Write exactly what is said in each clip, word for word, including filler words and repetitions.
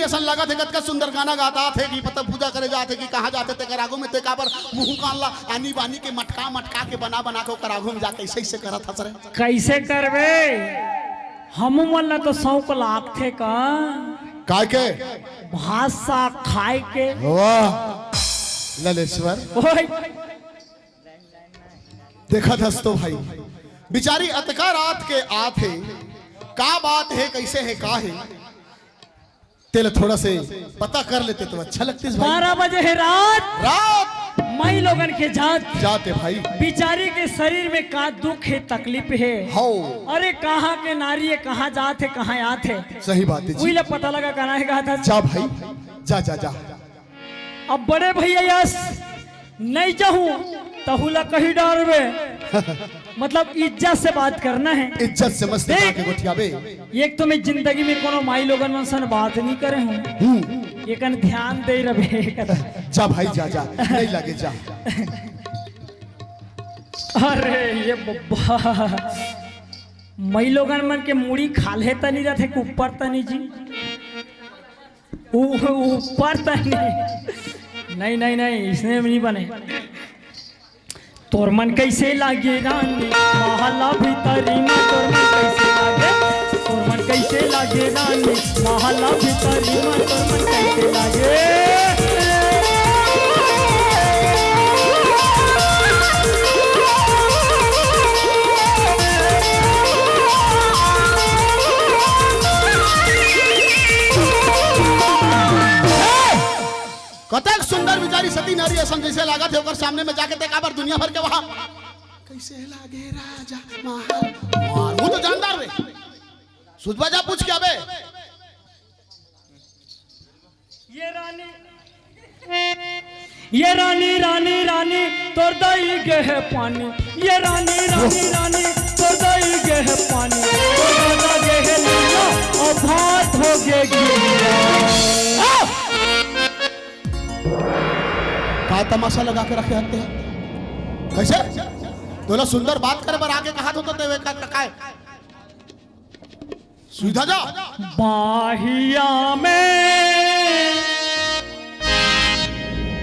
असन लगत हे, कतका सुंदर गाना गात हे कि पता पूजा करे जात हे कि कहाँ जात हे, तेकर आगू में ते काबर मुंह कान ला आनी बानी के मटका मटका के बना बना के ओकर आगू में जाके ऐसे ऐसे करत हस रे। कैसे करबे? हमू मन ला तो शौक लागथे का? काय के? भात साग खाए के। वाह ललेश्वर। ओए। देखत हस तो भाई, बिचारी अतका रात के आत हे, का बात हे, कैसे हे, का हे, तेला थोड़ा से पता कर लेते तो अच्छा लगतिस भाई। बारह बजे हे रात। रात। माई लोगन के जात। जात हे भाई। बिचारी के शरीर में का दुख हे, तकलीफ हे। हौ। अरे कहाँ के नारी हे, कहाँ जात हे, कहाँ आत हे। सही बात हे जी। उही ला पता लगा कहना हे कहा था। जा भाई, जा, जा, जा। अब बड़े भैया यस नहीं जाहूं, तहू ला कही डारबे। मतलब इज्जत से बात करना हे। इज्जत से मस्त देख, जाके गोठियाबे। एक तो मैं जिंदगी में कोनो माई लोगन मन सन बात नहीं करे हूं। हम्म। एकन ध्यान दे रबे। जा भाई जा, जा, नहीं लागे जा। अरे ये बब्बा, माई लोगन मन के मुड़ी खाल्हे तनी रथे, ऊपर तनी जी। ऊ-, ऊपर तनी। नहीं, नहीं, नहीं, इसने नहीं बने। तोर मन कैसे लागे रानी, महला भीतरी में तोर मन कैसे लागे? तोर मन कैसे लागे रानी, महला भीतरी में तोर मन कैसे लागे? कतक सुंदर बिचारी सती नारी असन जैसे लागत हे, ओकर सामने में जाके ते काबर दुनिया भर के वहां कैसे लागे राजा महल। और वो तो जानदार रे। सुधबा जा पूछ के अबे। ये रानी, ये रानी, रानी, रानी, तोर दई गे हे पानी। ये रानी, रानी, रानी, तोर दई गे हे पानी। तोर दादा गे हे नीला, अउ भात हो गे गिला। का तमाशा लगा के रखे हते हैं? कैसे? तोला सुंदर बात करे बर आगे कहा तो, तो देवे का, का, का है? सीधा जा। बाहिया में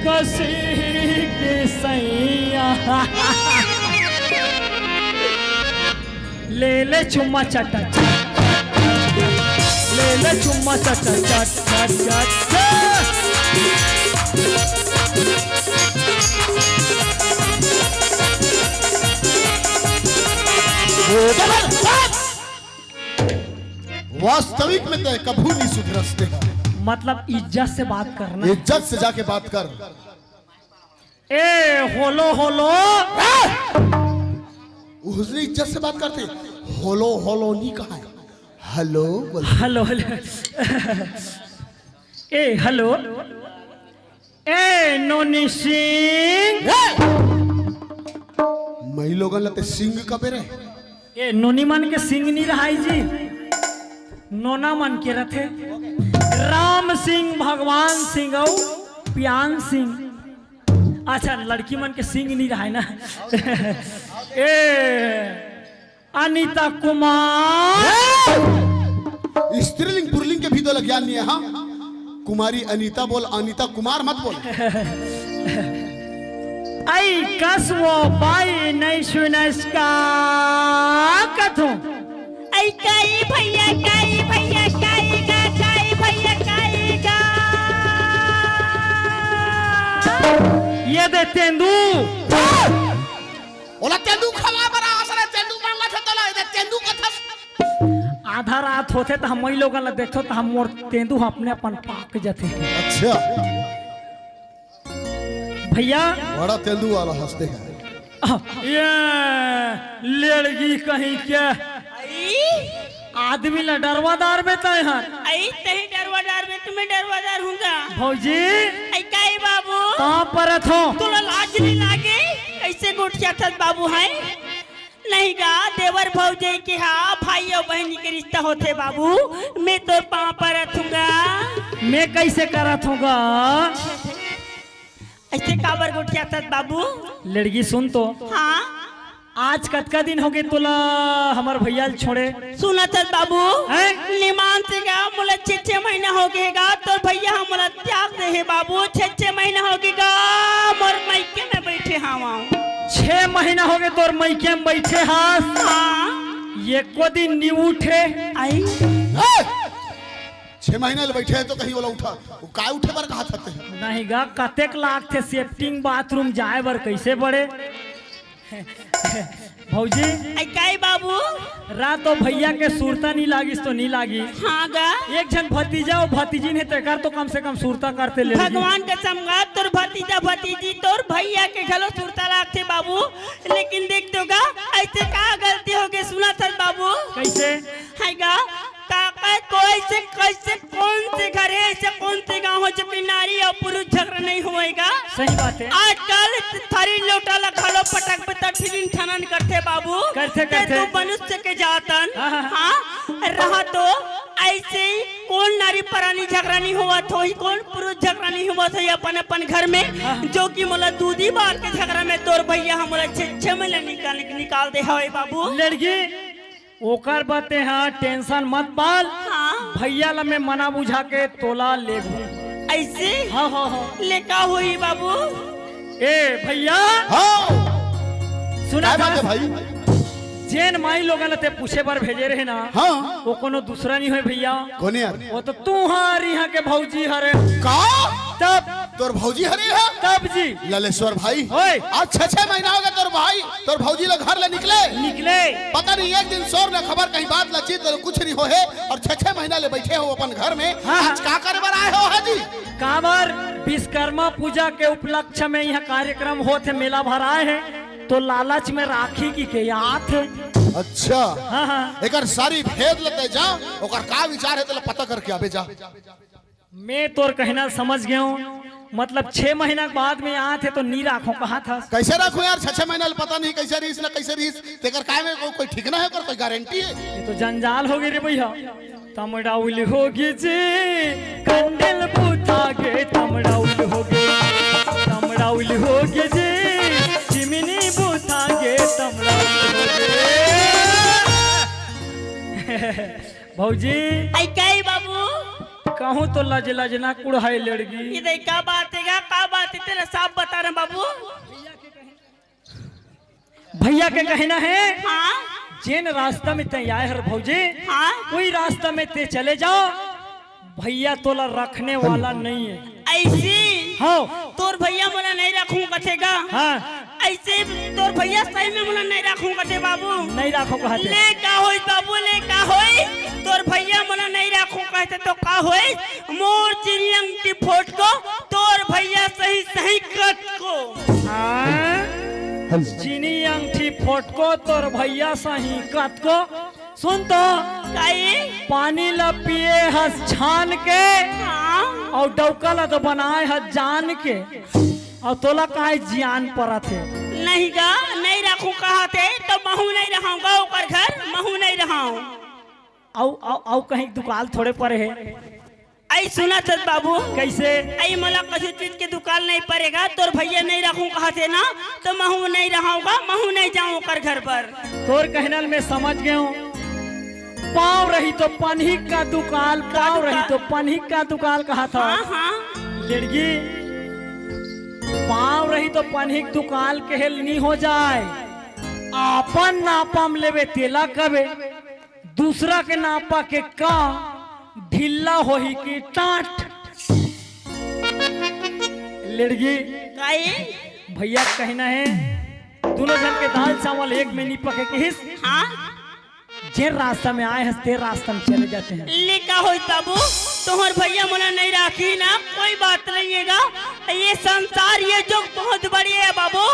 कसी के सैया। ले ले चुम्मा चट चट, ले ले चुम्मा चट चट चट चट। वास्तविक में ते कभू नहीं सुधरस ते। मतलब इज्जत से बात करना। इज्जत से जाके बात कर। ए, होलो, होलो। उसने इज्जत से बात करते, होलो, होलो नहीं कहा है, हेलो बोल। Hello, hello. ए, हेलो। ए, नोनी सिंह। ए! मई लोगन ला ते सिंह कबे रे? ए, नोनी मन के सिंह नहीं रहाई जी, नोना मन के रथे। राम सिंह, भगवान सिंह अउ प्यान सिंह। अच्छा, लड़की मन के सिंह नहीं रहाय ना। ए, अनिता कुमार। स्त्रीलिंग पुरलिंग के भी तो ज्ञान नहीं है, हाँ? कुमारी अनिता बोल, अनिता कुमार मत बोल। आई कस वो बाई नहीं सुनस का कथों। आई काई भैया, काई भैया, काई गा, काई भैया, काई गा। ये दे तेंदू। ओला तेंदू खवा बरा असरे तेंदू मांगा था तोला, ये दे तेंदू कथस। आधा रात होथे त हम मई लोगन ला देखथो त हम मोर तेंदू ह अपने अपन पाक जथे। अच्छा। भैया। बड़ा तेंदू वाला हंसते हैं। ये लेड़गी कहीं के। आई? आदमी ला डरवा डारबे तैं हर। आई तही डरवा डारबे, तुम्हें डरवा डार हूँगा। भौजी। आई काई बाबू? कहाँ परत हो? तोला लाज नहीं लागे? कैसे गोठियाथस बाबू है? नहीं गा, देवर भौजाई के हा, भाई अउ बहिनी के रिश्ता होथे बाबू। मैं तोर पाँव परत हूँ गा। मैं कैसे करत हूँ गा? ऐसे काबर गोठियाथस बाबू? लड़की सुन तो। हाँ। आज कतका दिन होगे तोला हमर भैया ल छोड़े? सुनत हस बाबू। हैं? निमान से गा, मोला छे, छे महीना होगे गा। हे बाबू, छह छह महीना होगे गा, मोर मइके में बइठे हवं। छह महीना होगे तोर मइके में बइठे हस? हाँ। एको दिन नी उठे? आई। ए! छह महीना ले बइठे हे त कहीं ओला उठा, वो काय उठे बर कहत हते? नहीं गा, कतेक लागथे सेप्टिंग बाथरूम जाए बर, कइसे बड़े? भौजी। आई काई बाबू? रात तो भइया के सुरता नी लागिस तो नी लागिस। हाँ गा। एक झन भतीजा अउ भतीजिन हे, तेकर तो कम से कम सुरता करथे लेड़गी। भगवान कसम गा, तोर भतीजा भतीजी, तोर भइया के घलो सुरता लागथे बाबू। लेकिन देख तो गा, अइसे का गलती होगे, सुनत हस बाबू? कइसे? हाय गा, काका, कोई से कइसे, कौन से घर हे, अइसे कौन से गाँव हे, जो कि नारी अउ पुरुष झगरा नहीं होय गा? सही बात हे। आजकल थारी लोटा ला घलो पटक पटक ठिन ठनन करथे बाबू। करथे, ते करथे। तो मनुष्य के जातन। हाँ, हाँ, हाँ। हाँ, रहा तो अइसे ही कोन नारी परानी झगरा नहीं होवत होही, कोन पुरुष झगरा नहीं होवत होही अपन अपन घर में, हाँ, हाँ। जो कि मोला दूधी बार के झगरा में तोर भइया ह मोला छे छे में ले निकाल, निकाल दे हवे बाबू। लेड़गी, ओकर बर तें हा टेंशन मत पाल। हाँ। भइया ला मैं मना बुझा के तोला लेगहूँ। अइसे? हाँ, हाँ, हाँ। ले का होही बाबू? ए भइया। हाँ। सुना काय बात था? हे भाई? जेन माईलोगन ला तें पूछे बर भेजे रहे ना, हाँ। वो कोनो दूसरा नहीं होय भइया। कोन यार? वो तो तुंहर इहाँ के भौजी हरे। का? तब तोर भौजी हरे हा? तब जी। ललेश्वर भाई। ओए। आज छह छह महीना होगे तोर भाई, तोर भौजी ला घर ले निकले। निकले। पता नहीं एक दिन सोर ने खबर कहीं बात ला चीत कुछ नहीं होहे अउ छह छह महीना ले बइठे हो अपन घर में। हाँ, आज हाँ। का करे बर आए हो हा जी? काबर विश्वकर्मा पूजा के उपलक्ष्य में इहाँ कार्यक्रम होत हे, मेला भराए हे, तो लालच में राखी की के आत हे। अच्छा। हाँ, हाँ। एकर सारी भेद ल तें जा, ओकर का विचार हे तेला पता करके आबे जा। मैं तोर कहना समझ गेंव, मतलब छह महीना के बाद में आत हे तो नी राखों कहत हस। कइसे राखों यार, छह छह महीना ले पता नहीं कइसे रहिस ना कइसे रहिस, तेकर काय में को-, कोई ठिकाना हे, ओकर कोई गारंटी हे? ये तो जंजाल होगे रे भइया। तमड़ाउल होगे जी, कंडेल बुता गे, तमड़ाउल होगे, तमड़ाउल होगे जी, चिमनी बुता गे, तमड़ाउल होगे। भौजी। आई काई बाबू? कहूँ तो लज लजना कुढ़ाए लेड़गी। ये देख का बात हे गा, का बात हे तेला साफ बता रहे बाबू। भइया के कहना हे, हाँ। जेन रास्ता में तें आए हस भौजी, हाँ। वही रास्ता में तें चले जा, भइया तोला रखने वाला नहीं हे। अइसे? हाँ। तोर भइया मोला नहीं रखहूँ कथे गा? हाँ। अइसे तोर भइया सही में मोला नहीं रखहूँ कथे बाबू? नहीं राखों कहत हे। ले का होइस बाबू, ले का होइस? तोर भइया मोला नहीं रखहूँ कहत हे तो का होइस? मोर चीनी अंगठी फोटको, तोर भइया सही सही कतको। हाँ? चीनी अंगठी फोटको, तोर भइया सही कतको। सुन तो, काई? पानी ला पिए हस छान के, हाँ। अउ डौका ला तो बनाए हस जान के, अउ तोला काय जियान परत हे? नहीं गा, नहीं राखहूँ कहत हे, तो महूँ नहीं रहंव गा ओकर घर, महूँ नहीं रहंव। अउ, अउ, अउ कहीं दुकाल थोड़े परे हे। आई सुनत हस बाबू? कइसे? आई मोला कछु चीज के दुकाल नहीं परे गा, तोर भइया नहीं राखहूँ कहत हे ना, तो महूँ नहीं रहंव गा, महूँ नहीं जांव ओकर घर बर। तोर कहना ल मैं समझ गेंव। पाँव रही तो पनही का दुकाल, का पाँव रही दुकाल? तो पनही का दुकाल कहत हस। हाँ, हाँ। लेड़गी, पाँव रही तो पनही के दुकाल कहे ल नी हो जाए, अपन नापा म लेबे तेला कबे। दूसरा के नापा के का ढीला होही कि टांट। लेड़गी, काई? भइया के कहना हे, दूनों झन के दाल चावल एक में नी पके किहिस। हाँ? जेन रास्ता में आए हस, तेन रास्ता में चले जाते हैं। ले का होइस बाबू, तोहर भइया मोला नहीं राखही ना, कोई बात नहीं हे गा। ये संसार, ये जुग बहुत बड़ी हे बाबू।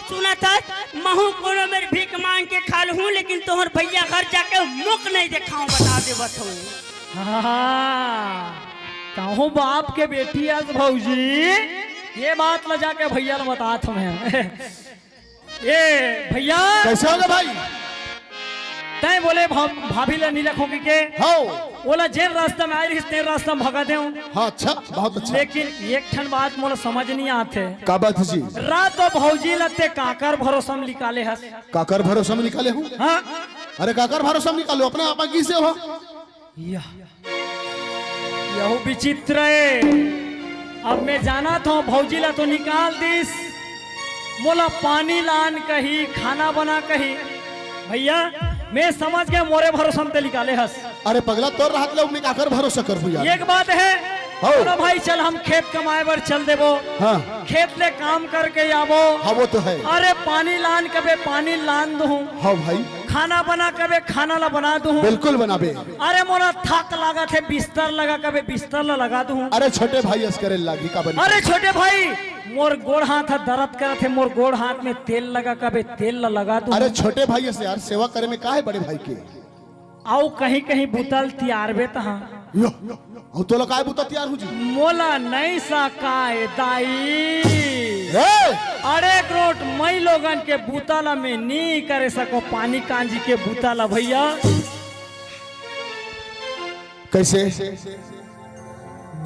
सुनत हस, महूँ कोनो मेर भीख मांग के खा लूँ, लेकिन तोहर भइया घर जाके मुख नहीं देखाहूँ, बता देवत हूँ। हाँ, तहूँ बाप के बेटी अस भौजी, ये बात ला जाके भइया ला बतात हँव मैं। ए भइया। कइसे होगे भाई? तैं बोले भा-, भाभी ला नी रखों कहिके। हाँ। ओला जेन रास्ता में आए रहिस, तेन रास्ता में भगा देंव। हाँ, अच्छा, बहुत अच्छा। लेकिन एक ठन बात मोला समझ नी आत हे। का बात जी? रात तो भौजी ला तें काकर भरोसा में निकाले हस? काकर भरोसा में निकाले हँव? हाँ। अरे काकर भरोसा में निकालहूँ, अपने आप गिसे हो। यह, यहू विचित्र हे। अब मैं जानत हंव, भौजी ला तो निकाल दिस, मोला पानी लान कही, खाना बना कही। भैया, मैं समझ गेंव, मोरे भरोसा म ते निकाले हस। अरे पगला, तोर रहत ले मैं काकर भरोसा करहूं यार। एक बात हे, हव। चलो भाई, चल हम खेत कमाए बर चल देबो। हाँ। खेत ले काम करके आबो। हाँ, वो तो है। अरे पानी लान कबे, पानी लान दूहूं। हाँ भाई। खाना बना कबे, खाना ला बना दूहूं। बिल्कुल बनाबे। अरे मोला थक लागत हे, बिस्तर लगा कबे, बिस्तर ला लगा दूहूं। अरे छोटे भाई अस करे लागही का बनी? अरे छोटे भाई, मोर गोड़ हाथ ह दरद करत हे, मोर गोड़ हाथ में तेल लगा कबे, तेल ला लगा दूहूं। अरे छोटे भाई अस यार, सेवा करे में का हे बड़े भाई के? अउ कहीं कहीं बुता ल तियारबे तहां। यो, अउ तोला काय बुता तियारहूं जी? मोला नइ सकाय दाई। ए! अरे एक रोट मई लोगन के बुता ला मैं नी करे सकों, पानी कांजी के बुता ला भैया। कैसे?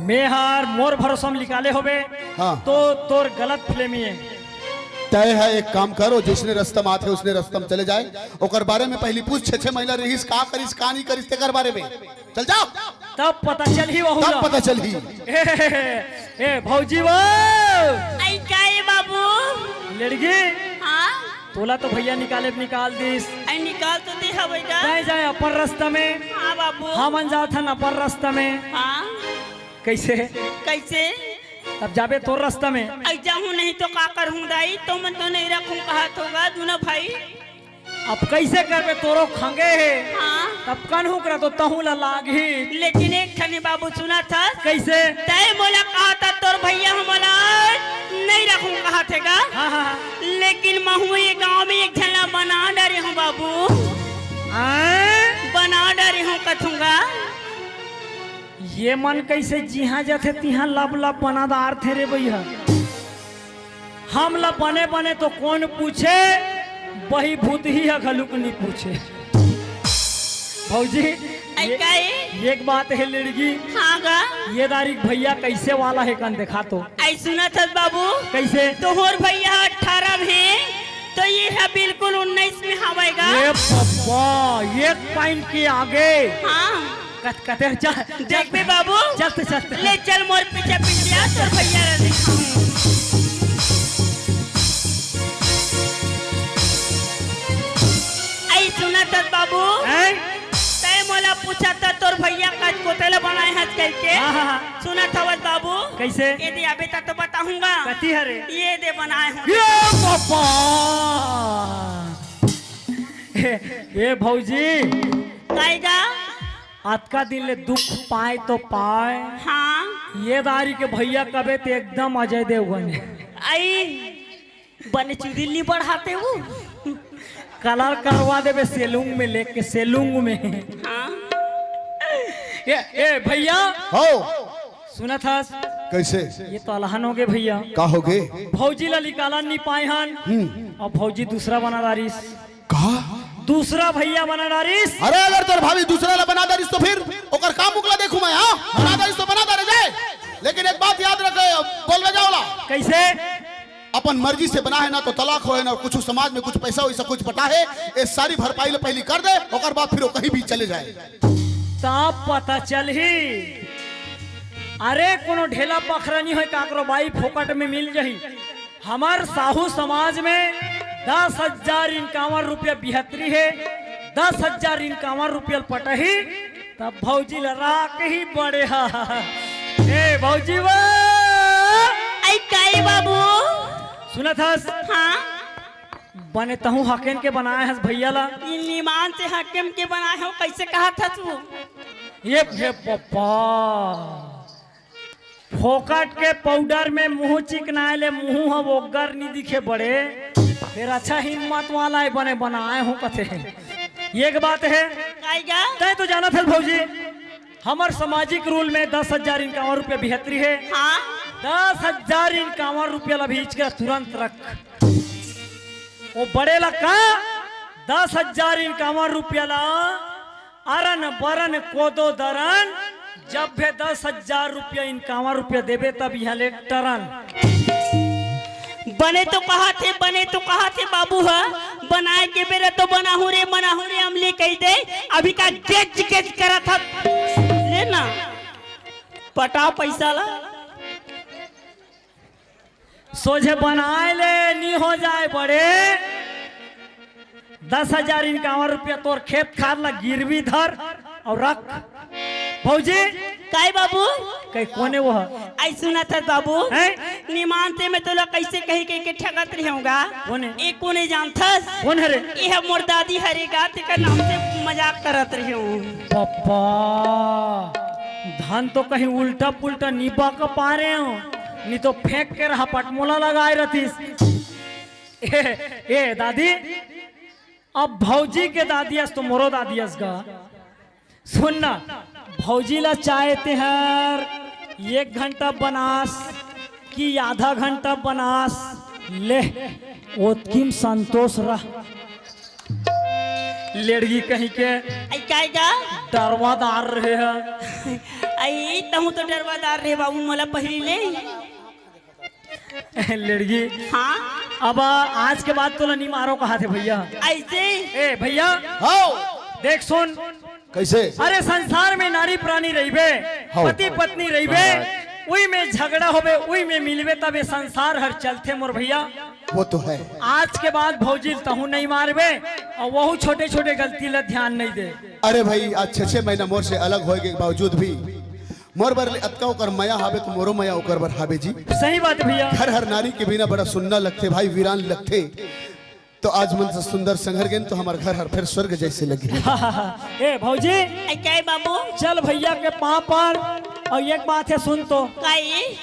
मैं हर मोर भरोसा म निकाले होबे, हाँ। तो तोर गलत फहमी हे। तय हे, एक काम करो, जइसने रस्ता म आथे, उसने रस्ता म चले जाए। ओकर बारे में पहिली पूछ, छे छे महिला रहिस, का करिस, का नी करिस, तेकर बारे में। चल जाओ। तब पता चलही वहू तब ला। पता चलही। ए, ए, ए, भौजी वो। आई का ए बाबू? लेड़गी। हाँ? तोला तो भैया निकाले निकाल दिस। आई निकाल तो दे हवय गा। जाए, जाए अपन रस्ता में। हाँ बाबू। हमन जात हन अपन रस्ता में। हाँ। कैसे? कैसे? तब जाबे तोर रस्ता में। आई जाहूं नहीं तो का करहूं दाई, तो मन तो नहीं रखूं कहत होगा दूनों भाई। अब कैसे करबे, तोरो खंगे हे। हाँ। तब कनहू करा तो तहूं ला लागही। लेकिन एक ठने बाबू सुनत हस। कैसे? तय मोला कहत हस तोर भैया ह मोला नहीं रखूं कहत हे गा। हाँ, हाँ, हाँ। लेकिन महूं ये गांव में एक झन ला बना डरे हूं बाबू। हाँ? बना डरे हूं कथूंगा। ये मन कैसे जिहां जाथे तिहां लब लब बना डारथे रे भैया। हमला बने बने तो कोन पूछे, बही भूतही ह घलुक नी पूछे। भौजी, आई ये, का ए? एक बात हे लेड़गी। हाँ गा। ये दारी भैया कैसे वाला हे कन देखा तो। आई सुनत हस बाबू। कैसे? तोहर भैया अठारह में हे, तो ये ह बिल्कुल उन्नीस में हवय गा। ए पप्पा, एक पॉइंट के आगे। हाँ। कत-, कते चल, चल। देखबे बाबू। चल तो चल। ले चल मोर पीछे पीछे आ, तोर भैया ला दिखाऊं। आई सुनत हस बाबू। हैं? तय मोला पूछत हस तोर भैया कस कोते ला बनाए हस कहिके। हाँ, हाँ, हाँ। सुनत हवस बाबू। कैसे? ये दे अबे त तो बताहूंगा। कती हरे? ये दे बनाए हूं। ये पापा। ए, ए भौजी। काय गा? अतका दिन ले दुख पाए तो पाए। हाँ। ये दारी के भैया कबे ते एकदम अजय देवगन हे। आई, बने चुदिल नी बढ़ाते वो। कलर करवा देबे सेलून में लेके, सेलून में। हाँ। ए, ए भैया। हो। सुनत हस? कैसे? ये तो अलहन होगे भैया। का होगे? भौजी ला निकालन नी पाए हन। हम्म। अउ भौजी दूसरा बना डारिस। का? दूसरा भैया बना डारिस। अरे, अगर तोर भाभी दूसरा ला बना डारिस तो फिर ओकर का मुख ला देखूं मैं, हाँ? बना डारिस तो बना डारे जाए, लेकिन एक बात याद रखे, बोलबे जा ओला। कैसे? अपन मर्जी से बना हे ना तो तलाक होए ना, कुछ समाज में कुछ पैसा वैसा कुछ बटा हे, ये सारी भरपाई ला पहिली कर दे, ओकर बाद फिर वो कहीं भी चले जाए। तब पता चलही। अरे, कोनो ढेला पखरा नी होय, काकरो बाई फोकट में मिल जाही। हमर साहू समाज में दस हजार इनकावन रुपया बिहतरी हे, दस हजार इनकावन रुपया ल पटही, तब भौजी ल राख ही बड़े हा। ए भौजी वो। आई काई बाबू? सुनत हस? हाँ। बने तहूँ हकेन के बनाए हस भैया ला। ई ईमान से हकेम के बनाए हो, कैसे कहत हस वो? ये, ये पप्पा। फोकट के पाउडर में मुंह चिकनाए ले मुंह ह ओग्गर नी दिखे बड़े, फिर अच्छा हिम्मत वाला है बने बनाए हो कथे। ये एक बात है। काई गा? तय तो जानत हस भौजी, हमर सामाजिक रूल में दस हजार इनकावन रुपया बिहतरी है। हाँ। दस हजार इनकावन रुपया ला भींच के तुरंत रख। वो बड़े ला का दस हजार इनकावन रुपया ला अरन बरन कोदो दरन, जब भी दस हजार रुपया इनकावन रुपया देबे तब यहाँ ले टरन। बने तो कहा थे, बने तो कहा थे बाबू हा, बनाए के बेरा तो बनाहू रे, बनाहू रे, अमली कही दे, अभी का गेच गेच करत हस, ले ना, पटाओ पैसा ला। सोझे बनाए ले, नी हो जाए बड़े। दस हजार इनकावन रुपया तोर खेत खार ला गिरवी धर अउ रख। भौजी, काय बाबू? कई कोने वो ह? आई सुनत हस बाबू? हैं? निमान ते मैं तोला कैसे कही कही के ठगत रहूंगा। कोने? ए कोने जानथस? कोन हरे? ए ह मोर दादी हरे गा, तेकर नाम से मजाक करत रहूं। पप्पा, धन तो कहीं उल्टा पुल्टा नी बक पा रहे हो, नी तो फेंक के रहा पटमोला लगाए रहतीस। ए, ए दादी, अब भौजी के दादी अस तो मोरो दादी अस गा। सुन ना, भौजी ला चाहे तेहर एक घंटा बनास कि आधा घंटा बनास, ले, ओतकिम संतोष रह। लेड़गी कहीं के आई काय गा? डरवादार रहे है। आई, तहूं तो डरवादार रहे बाबू, मोला पहिली ले। लेड़गी। हाँ? अब आज के बाद तोला नी मारो कहा थे भैया। ऐसे? ए भैया। हाँ। देख सुन। कैसे? अरे संसार में नारी प्राणी रहिबे, हाँ। पति पत्नी रहिबे, उही में झगड़ा होबे, उही में मिलबे, तब ये संसार हर चलथे मोर भैया। वो तो है। आज के बाद भौजी तहूं नहीं मारबे अउ वहू छोटे छोटे गलती ला ध्यान नहीं दे। अरे भाई, आज छह छह महीना मोर से अलग होए के बावजूद भी मोर बर ले अतका ओकर मया हावे त मोरो मया ओकर बर हावे जी। सही बात भैया। घर हर नारी के बिना बड़ा सुन्ना लगथे भाई, वीरान लगथे। तो आज मन से सुंदर संघर गेन तो हमर घर हर फेर स्वर्ग जैसे लगे। ए भौजी, ए, क्या है बाबू? चल भैया के पाँव पर, अउ एक बात हे सुन तो। काई?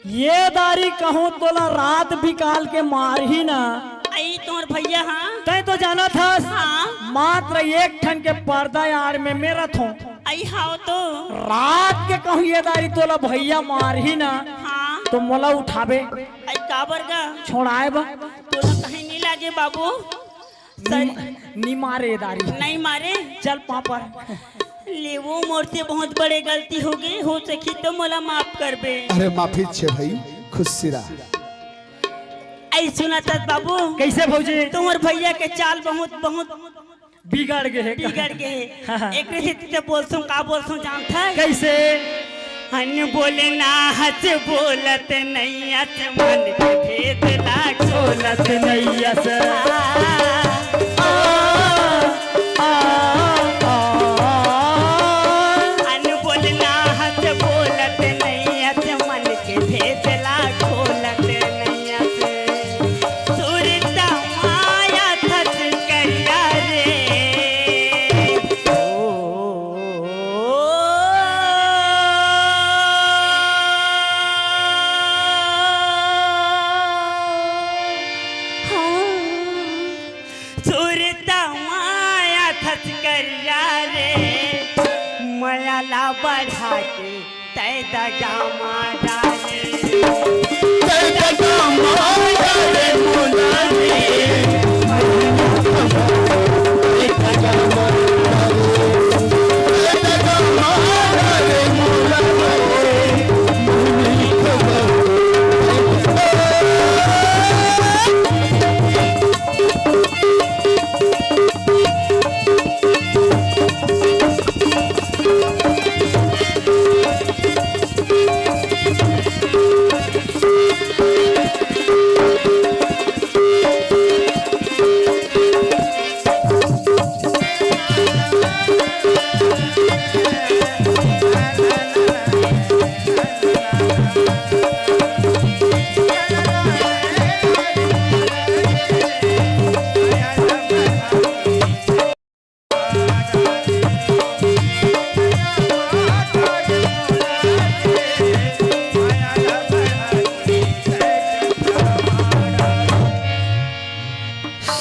ये दारी कहूँ तोला रात बिकाल के मारही ना। आई तोर भैया, हाँ? तैं तो जानत हस, हाँ। मात्र एक ठन के पर्दा आड़ में मैं रथों। आई हाव तो। रात के कहूँ ये दारी तोला भैया मारही ना, हाँ। तो मोला उठाबे। आई काबर गा? छोड़ाए बा। तोला कहीं नहीं लागे बाबू। सर, नी मारे दारी। नहीं मारे? चल पापड़। ले वो मोर से बहुत बड़े गलती हो गई, हो सकी तो मोला माफ करबे। अरे माफी छे भाई, खुशी रह। आई सुनत हस बाबू। कैसे भौजी? तुम्हर भैया के चाल बहुत, बहुत बिगड़ गे हे। बिगड़ गे हे। हाँ, हाँ। एकरे सेती ते बोलथों, का बोलथों जानत हस? कैसे? अन बोले ना हस बोलत नइ अस, मन के भेद ला खोलत नइ अस। आ, आ, आ, आ। अन बोले ना हस बोलत नइ अस, मन के भेद ला खोलत नइ अस। सुरता माया थस करिया रे। ओ, हाँ। सुरता माया थस करिया रे, मया ला बढ़ा के तै दगा मारा रे। तै दगा मारा रे मोना रे। तै दगा मारा रे। तै दगा मारा रे मोना रे।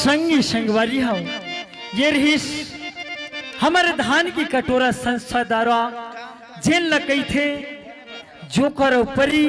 संगी संगवारी हो, ये रहिस हमर धान की कटोरा संस्था द्वारा जेन ल कहिथे जोकर अउ परी।